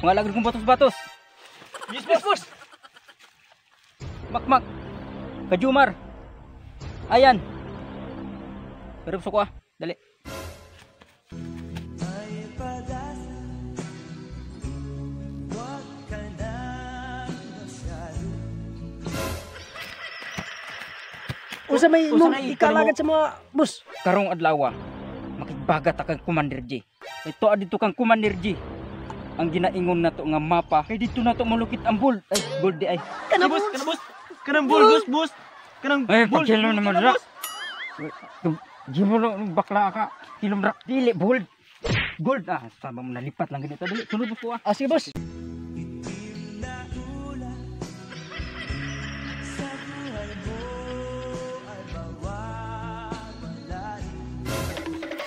Mga lagod kong batos-batos. Yes, boss. Boss. Makmak. Kajumar. Ayan. Pero suko ah. Dali. Unsa may Usa imong na ikalagad sa mga boss? Karong adlaw, makigbagat ta kang Commander G. Ito dito kang Commander G. Ang ginaingon nato nga mapa kay dito nato malukit ang gold. Ay, gold di ay. Kana boss, kana boss. Kanang bull, boss, boss. Kanang Ay, bull. pagkilo naman Kana, ra. boss. Gimo no bakla ka. Kilom ra dili gold. Gold ah, sama mo nalipat lang ganito. Dali, sunod mo ko ah. Ah, sige boss.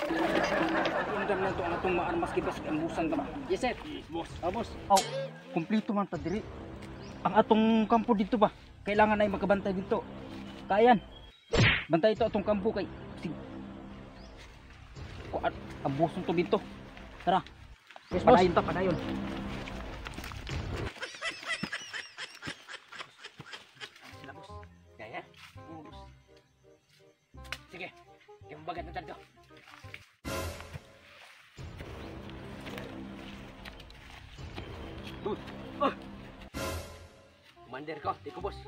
Undang na to ang atong maarmas kay basig ambusan ka ba. Yes sir. Yes, boss. Ah, boss. Aw, kumpleto man ta diri. Ang atong kampo dito ba? Kailangan ay magkabantay dito. Kayan. Bantay ito atong kampo kay sig Kuan, ambuson to dito. Tara. Yes, boss. Padayon ta, padayon. Sila boss. Gaya? Oo, boss. Sige. Yung bagat na dito. Oh. Commander ko, di ko boss.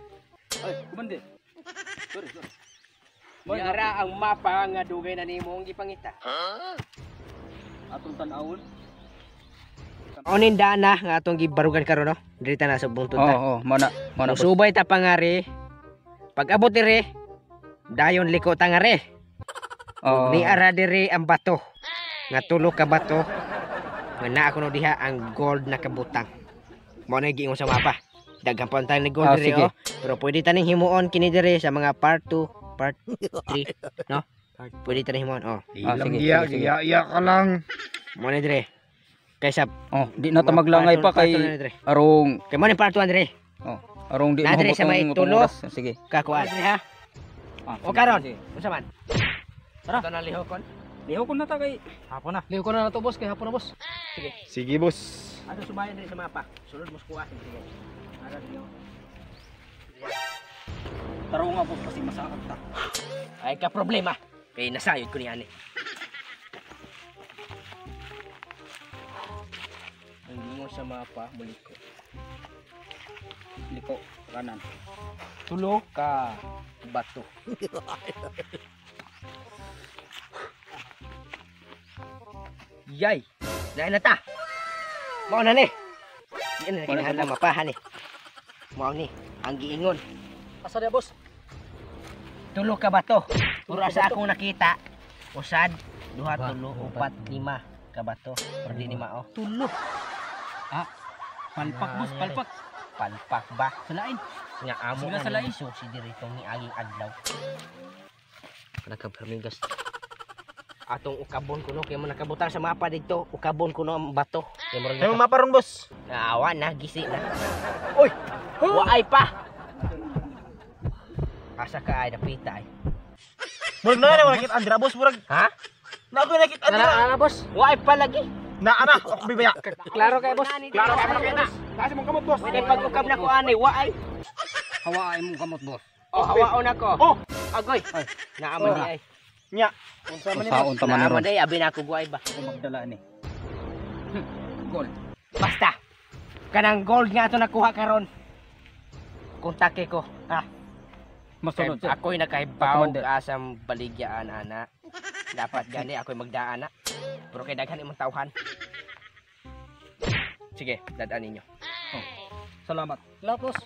Ay, kumande. Sorry, sorry. Yara ang mapa nga dugay na nimo ang gipangita. Atong tan-awon. Onin daan na nga atong gibarugan karon no. Diri ta na sa buntod Oo, ta. oo, mana, mana. boss. Musubay ta pangari. Pag abot diri, dayon liko ta ngari. Oo. Ni ara diri ang bato. Nga tulo ka bato. Nga naa kuno diha ang gold na kabutang. Mao na giingon sa mapa. Daghan pa tayo ni gold Ah, diri sige. oh. Pero pwede ta ning himuon kini diri sa mga part 2, part 3, no? Pwede ta ning himuon oh. Ah, Ilang sige, iya, sige, sige. iya, iya ka lang. Mao na diri. Kaysa Oh, di na ta maglangay pa kay part 2 na diri. arong Kay mo ni part 1 diri. arong di Na diri sa may mahubot ang tulo. oras. Sige. Kakuan. Ha? Ah, O sige, karon, sige. unsa man? Tara. Ito na lihokon. Lihokon na ta kay hapon na. Lihokon na to, boss. Kay hapon na, boss. Sige. Sige, boss. Ato subayan diri sa mapa. Sulod mo sa kuha. Sige. Ara diri. Taro nga boss kasi masakit ta. Ay ka problema. Kay nasayod ko ni ani. Ang gingon sa mapa muliko. Liko kanan. Tulo ka bato. Yay! Lain na ta. Mao na ni. Di na Mao na kinahanglan mapahan ni. Mao ni ang giingon. Asa dia, boss? Tulo ka bato. Pero asa akong nakita, usad, duha, tulo, upat, lima ka bato. Pero di ni mao. Tulo. Palpak boss, palpak. Palpak ba? Sa lain. Nga amo Sila nga sa lain. ni susi diri tong niaging adlaw. Nakapermigas. Atong ukabon kuno kay mo nakabutang sa mapa didto, ukabon kuno ang bato. Kay murag Ay, mapa ron, boss. Naawa na, gisi na. Oy! Waay pa! Asa ka ay, napita ay. Murag na na, nakita Andra, boss. Murag, Ha? na ako nakita Andra. Ana, boss. Waay pa lagi. Na, ana, ako bibaya. Klaro kay boss. Klaro kayo nakita. Kasi mong kamot, boss. Kay pag ukab na ko ani, waay. Hawaay mo kamot boss. Oh, hawaon ako. Oh! Agoy. Naaman di ay. Nya. Unsa man ni, boss? Usaon ta man Naaman ron. di ay, abi na ako guay ba. Ako magdala ni. Gold. Basta. Kanang gold nga ato nakuha karon. Kontake ko, ha? Masunod sir. Ako'y nakahibaw Commander. asam baligyaan ana. Dapat gani ako'y magdaan na. Pero kay daghan imong tawhan. Sige, dadaan ninyo. Salamat. Salamat, boss.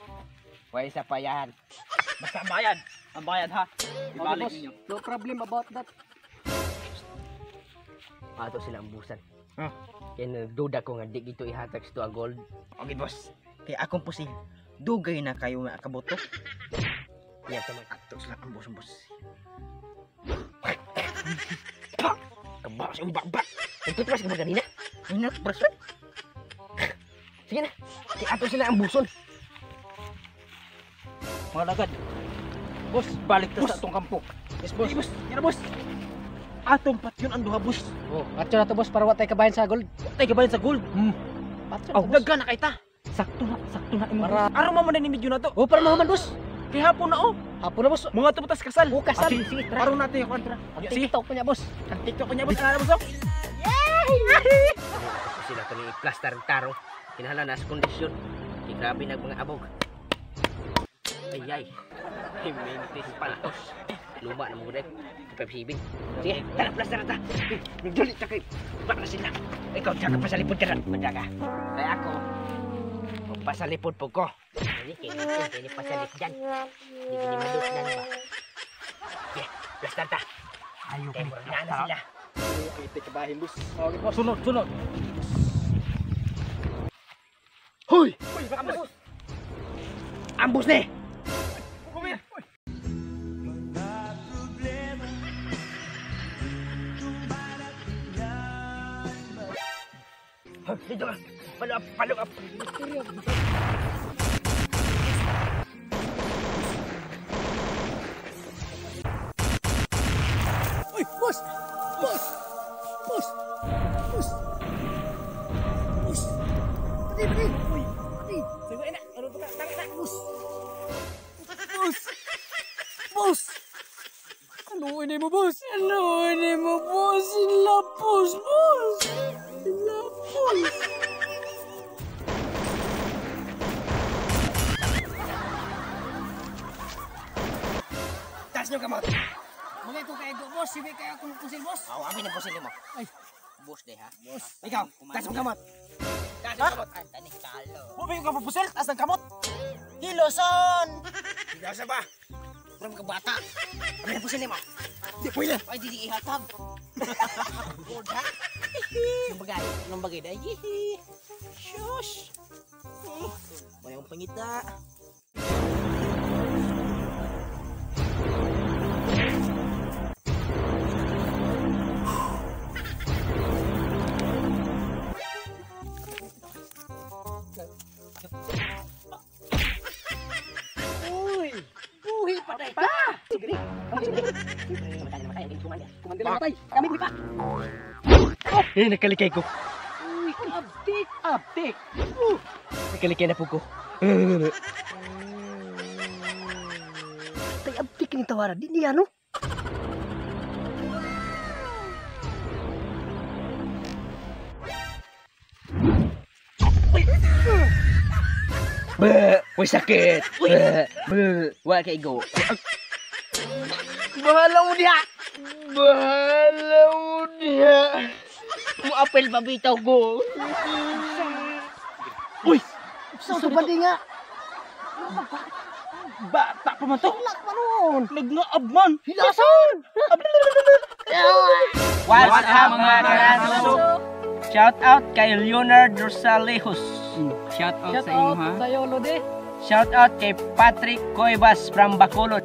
Way sa payahan. Basta ang bayad. Ang bayad ha. Okay, Ibalik boss. ninyo. No problem about that. Ato sila ang busan. Ah. Kaya nagduda ko nga di gito ihatag sa tuwa gold. Okay, boss. Kaya akong pusil. Dugay na kayo nga kaboto. Iya sa man. Ato sila ang boss, boss. Kabaw sa imong bakbak. Nagtutras ka ba kanina? Ay na, brush man. Sige na. Kaya ato sila ang buson. Mga lagad. Boss, balik ta sa atong kampo. Yes, boss. Sige, boss. Yan na, boss. Atong patyon ang duha, boss. Oh, atyo na to, boss, para wa tay kabayan sa gold. Tay kabayan sa gold. Oh, Daghan na kay ta. Sakto na imo. Para Aron man ni medyo na to. Oh, para mahuman, boss. Kay hapon na oh. Hapon na, boss. Mga tubutas kasal. Oh, kasal. Sige, sige, tara. Aron natin yung kontra. Ang TikTok ko niya, boss. Ang TikTok ko niya, boss. Ano, boss? Oh? Sila to ni i-plaster ang tarong. Kinahanglan na sa kondisyon. Kay grabe nag mga abog. Ay ay. Himintis paltos. Luma na mo gud. Pepsibing. Sige, tara plaster ta. Nagdali ta kay baka sila. Ikaw tsaka pasalipod ka na. Madyaga. Kaya ako. Pasalipod po ko. Hindi kini pasalip dyan. Hindi kini maduslan ba. Sige, plaster ta. Ayo Kay murag naa na sila. Okay, kabahin, boss. Okay, boss. Sunod, sunod. Hoy! Uy, baka boss. Ambus ni! Kumir. Dito ka! Follow up! Follow up! Uy, boss! Boss! Boss! Boss! Boss! Pati, pati! Uy, pati! Sige na. Ano to ka? Tara na. Boss! Boss! Boss! Ano ini mo, boss? Ano ini mo, boss? Lapos, boss! Lapos! Taas nyo kamot! Mga ito kay Ego, boss. Sige kaya akong pusil, boss. Aw, amin ang pusil mo. Ay. Boss day ha? Boss. Ikaw, taas mo kamot! Taas mo kamot! Ay, tani kalo. Bubig ka pupusil, taas ng kamot. Hiloson. Hiloson ba? Puro mga bata. Amin ang pusil mo. Di pwede. Ay, di di ihatag. Gold ha? Nung bagay, nung bagay dahil. Yihi. Shush. Wala akong pangita. Uy! Buhi pa tayo ka! Sige, Kumandila matay. Kami buhi pa. Eh, nakalikay ko. Uy, abtik! Abtik! Nakalikay na po ko. Tay, abtik ni tawara. Di niya, no? Bleh, uy sakit. Bleh, bleh, wala kay go. Bahala mo diha. Bahala mo diha. Muapel pa bitaw ko. Uy, Sa so, bandi nga. bata pa man to. Wala pa noon. Nagngaab man. Hilason! What's up mga karanso? Shout out kay Leonard Rosalejos. Shout out Shout sa inyo out ha. sa'yo, Lode. Shout out kay Patrick Coibas from Bacolod.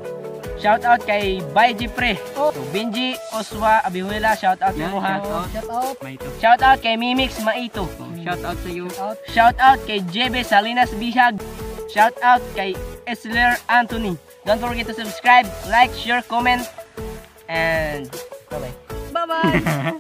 Shout out kay Bay Jeffrey. Oh. To Benji Oswa Abihuela, shout out sa Yeah, mo ha. shout out. Shout out. Maito. Shout out kay Mimix Maito. Oh, shout out sa iyo. Out. Shout out kay JB Salinas Bihag. Shout out kay Esler Anthony. Don't forget to subscribe, like, share, comment, and bye-bye. Bye-bye.